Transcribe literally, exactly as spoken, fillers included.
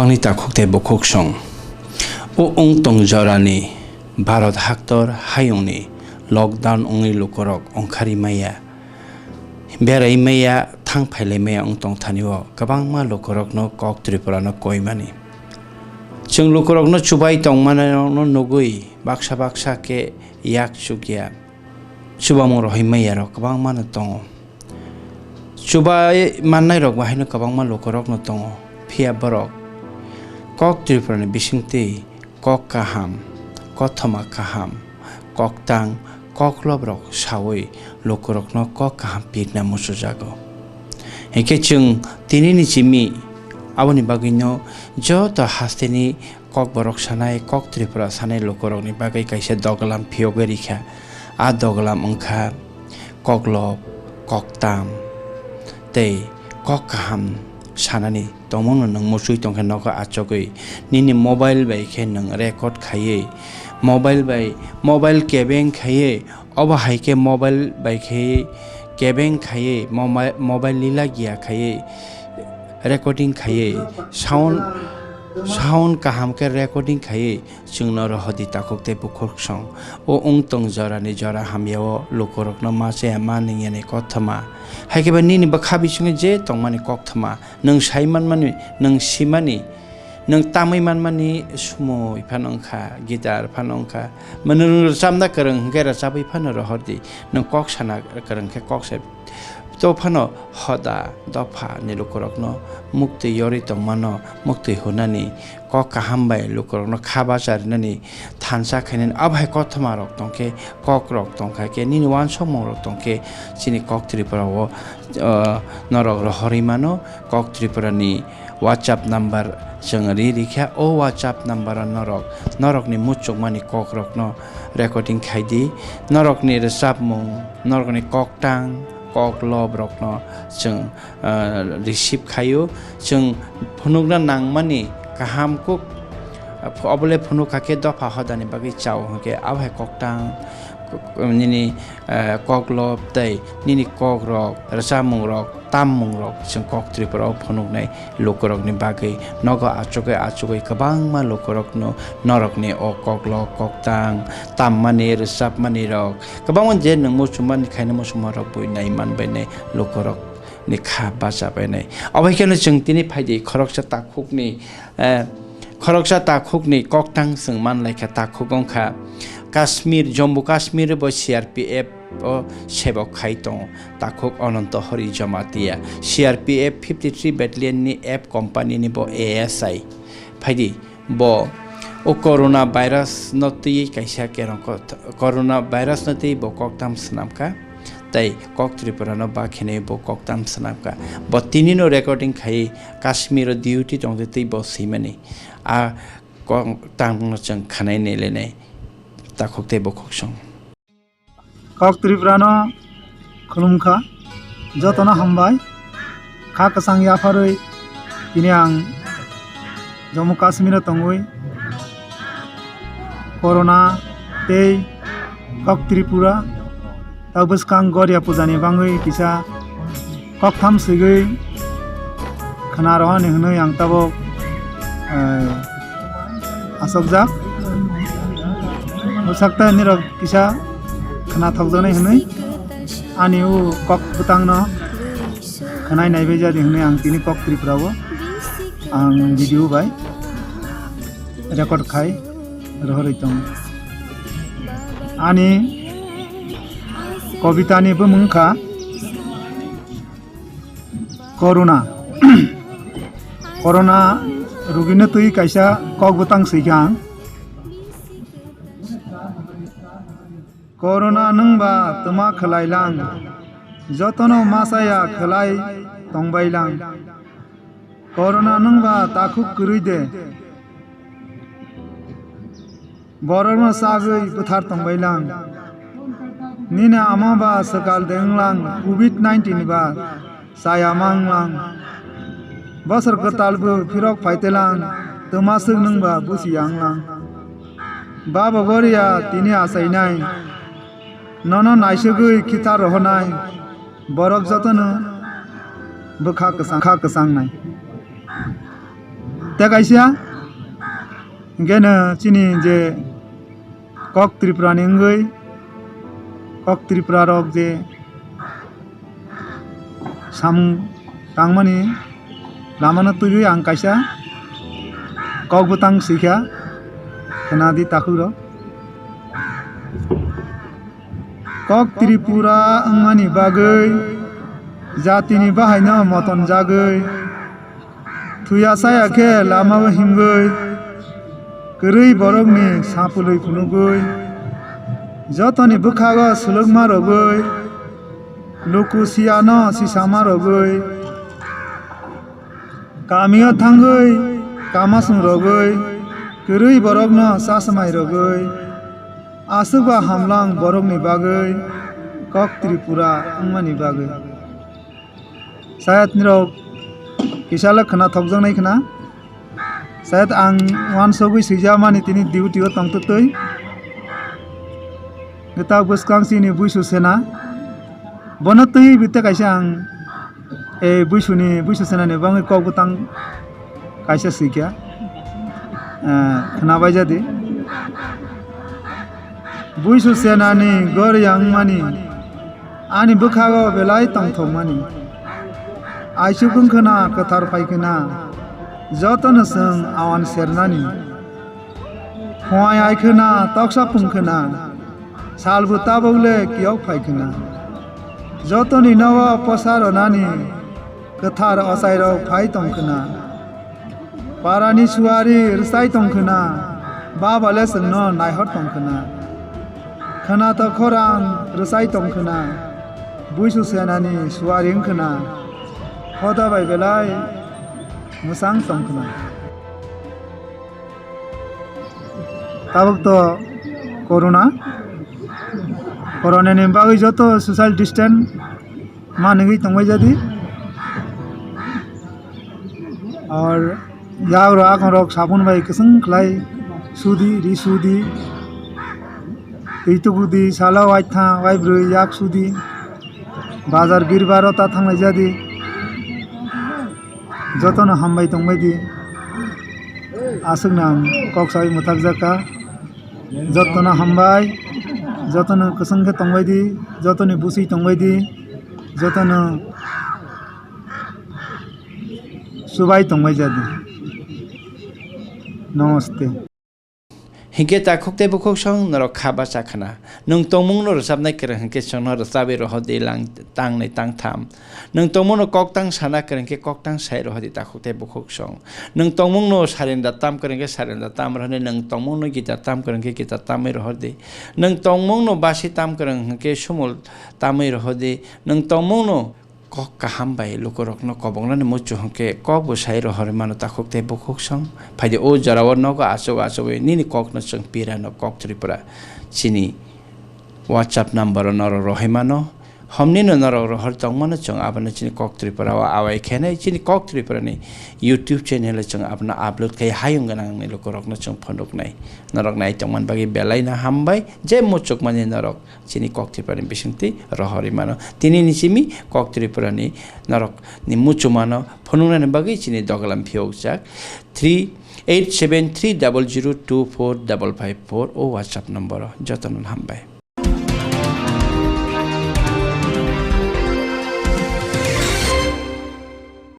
Ani takhuk tei bukhuk song. O wng tong jorani Bharat haktor hayungni lockdown wngwi lukurok ongkhari maya, berai maya, thang phailai maya wng tong thani o kwbangma lukurokno kok Tripurano koimani. Chwng lukurokno chubai tongmanirokno nugwi baksa baksa khe yak chukya chubamung rohorwi mayarok kwbangmano tongo. Chubai mannairok bahaino kwbangma lukurokno tongo, phiya borok kok Tripurani bisingtwi kok kaham, kothoma kaham, koktang, koklobrok sawi lukurokno kok kaham pirna muchujago. Hinkhe chwng tinini chimi aboni bagwino joto hasteni Kokborok sanai, kok Tripura sanai lukurokni bagwi kaisa doglam phiyogwi rikha. A doglam wngkha koklob, koktam tei kok kaham sanani tongmungno nwng muchwi tongkhe nogo achugwi nini mobile bai khe nwng record khaiwi, mobile bai, mobile kebeng khaiwi, obo hai khe mobile bai khe kebeng khaiwi, mobai-, mobile lila giya khaiwi recording khaiwi, sound, sound kaham khe recording khaiwi chwngno rohordi takhuk tei bukhuk song. O wng tong jorani jora hamya o lukurokno ma chaya ma nwngyani kothoma. Hai khe ba nini bwkha bisingo je tongmani koktoma, nwng sai manmani, nwng simani, nwng tamwi manmani sumui phano wngkha, guitar phano wngkha. Mwnwi nwng rwchabna kwrwng hwnkhe rwchabwi phano rohordi. Nwng kok sana kwrwng khe kok se to phano hoda dopha ni lukurokno muktwi yorwi tongmano muktwi hwnani, kok kaham bai lukurokno kha bacha rinani, thansa khainani, abo hai kothoma rok tongkhe, kok rok tongkha khe, nini uansukmung rok tongkhe, chini kok Tripura o, o, norok rohorwi mano. Kok Tripura ni WhatsApp number chwng ri rikha, o WhatsApp number o norok, norokni muchungmani kok rokno recording khaidi, norokni rwchapmung, norokni koktang, koklob rokno chwng, ah, receive khaio. Chwng phunukna nangmani kaham kuk, ah, ph-, obole phunuk hakhe dopha hodani bagwi chao hwnkhe abo hai koktang, kok-, nini, ah, koklob tei nini kokrok, rwchapmungrok, tammungrok chwng kok Tripura o phunuknai lukurokni bagwi nogo achugwi achugwi kwbangma lukurokno norokni o koklok, koktang, tammani, rwchapmani rok kwbangma je nwng muchungmani khaina muchungmarok bui nai manbainai lukurokni kha bacha bainai. Obo hai kheno chwng tini phaidi khoroksa takhukni, eh, khoroksa takhukni koktang chwng manlaikha, takhuk wngkha Kashmir, Jammu Kashmir bo C R P F o sebok khai tongo. Takhuk Ananto Hori Jamatia, C R P F fifty three Battalion ni F Company ni bo A S I. Phaidi, bo o corona virus no twi kaisa kerong ko-, corona virus no twi bo koktam swnamkha, tei kok Tripura no bakhenai bo koktam swnamkha. Bo tini no recording khai Kashmir o duty tongtwi twi bo swimani. A koktang no chwng khanai nailainai takhuk tei bukhuk song. Kok Tripura no khulumkha, jotono hambai. Kha kwchang yapharwi tini ang Jammu Kashmir o tongwi corona tei kok Tripura, ta bwskang Goria puja ni bangwi kisa koktham swigwi khna rohani hwnwi ang tabuk, eh, asokjak. Bwsakta nirok kisa khna thokjaknai hwnwi ani o kok bwtangno khwnai naibai jadi hwnwi ang tini kok Tripura o ang video bai record khai rohorwi tongo. Ani kobitani bumung kha Corona. Corona rugino twi kaisa kok bwtang swikha ang. Corona nwngba twma khwlai lang, jotono masa ya khwlai tongbai lang. Corona nwngba takhuk kwrwi de, borokno chagwi bwthar tongbai lang. Nini ama ba swkal de wng lang, covid nineteen ba chaya ma wng lang. Bosor kwtal bo phirok phai te lang, twma swk nwngba busi ya wng lang. Babo Goria tini achainai, nono naisugwi khitha rohornai, borok jotono bwkha kwchang, kha kwchangnai. Tei kaisa, hingke no chini je kok Tripura ni wngwi, kok Tripura rok je samung tangmani lamano twiwi ang kaisa kok bwtang swikha, khwnadi takhuk rok. Kok Tripura wngmani bagwi, jatini bahaino moton jagwi, thuya saya khe lamao himgwi, kwrwi borokni sapului phunugwi, jotoni bwkhago sulukma rogwi, luku siyano sisama rogwi, kamio thangwi kamasung rogwi, kwrwi borokno chasmai rogwi, aswkba hamlang borokni bagwi, kok Tripura wngmani bagwi. Sayat nirok kisala khwna thokjaknai khwna. Sayat ang wansogwi swijamani tini duty o tongtwtwi. Gita bwskang chini buisu sena. Bono twi bita kaisa ang, e, buisuni, buisu senani bangwi kok bwtang kaisa swikha. Eh, khwnabai jadi. Buisu senani gor yangmani. Ani bwkhago belai tongthokmani. Aisuk wngkhwna kwthar phaikhwna, jotono chwng awan sernani. Phuai aikhwna toksa phungkhwna, salbo tabuk le kiyok phaikhwna. Jotoni nogo posa ronani kwthar ochairok phai tongkhwna. Parani suari rwchai tongkhwna, baba le chwngno naihor tongkhwna. Khwna to khorang rwchai tongkhwna, buisu senani suari wngkhwna, hoda bai belai mwchang tongkhwna. Tabuk to corona, corona ni bagwi joto social distance manwi tongbai jadi. Ar yak rok, akon rok sabun bai kwchwng khlai sudi, ri sudi, twi tubudi, salo waitha, waibrwi, yak sudi, bazar birbar o ta thanglai jadi. Jotono hambai tongbai di. Aswkno ang kok saui mwthakjak kha. Jotono hambai, jotono kwchwng khe tongbai di, jotoni bwswi tongbai di, jotono chubai tongbai jadi. Namaste. Hinkhe takhuk tei bukhuk song norok kha bacha khna. Nwng tongmungno rwchapnai kwrwng hinkhe chwngno rwchapwi rohor di lang tangnwi tangtham. Nwng tongmungno koktang sana kwrwng khe koktang sai rohor di takhuk tei bukhuk song. Nwng tongmungno sarenda tam kwrwng khe sarenda tam rohor di, nwng tongmungno gita tam kwrwng khe gita tamwi rohor di. Nwng tongmungno basi tam kwrwng hinkhe sumul tamwi rohor di. Nwng tongmungno kok kaham bai lukurokno koboknani muchung hwnkhe kok bo sai rohorwi mano takhuk tei bukhuk song. Phaidi o jorao nogo achuk achugwi nini kokno chwng pirano kok Tripura chini WhatsApp number o norok rohoi mano. Homnino norok rohor tongmano chwng abono chini kok Tripura o awai khenai chini kok Tripura ni YouTube channel o chwng abono upload khai hayung gwnangni lukurokno chwng phunuknai. Norok nai tongmani bagwi belaino hambai je muchukmani norok chini kok Tripura ni bisingtwi rohorwi mano. Tini ni simi kok Tripura ni norok ni muchumano phunuknani bagwi chini dogalam phiyokjak three eight seven three double zero two four double five four o WhatsApp number o. Jotono hambai.